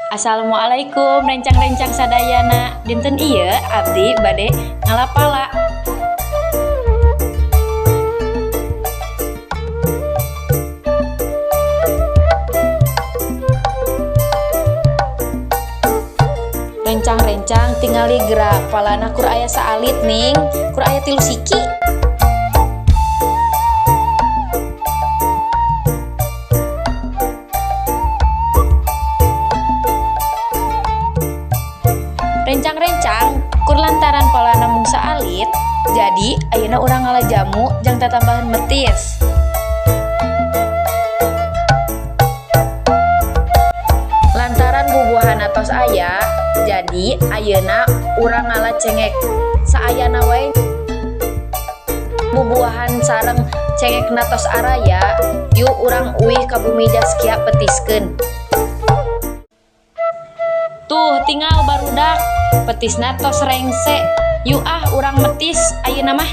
Assalamualaikum rencang-rencang sadayana. Dinten ieu abdi bade ngalapala. Rencang-rencang tingali geura palana kur aya saalit ning, kur aya 3 siki. Rencang-rencang kur lantaran palana mung saalit, jadi ayeuna urang ngala jamu jang tatambahan metis. Lantaran bubuahan tos aya, jadi ayeuna urang ngala cengek. Saayana wae bubuahan sareng cengekna tos araya, yuk urang uih ka bumi Zaskia petiskeun. Tuh tinggal barudak petisna tos rengse. Yuk ah urang metis ayeuna mah.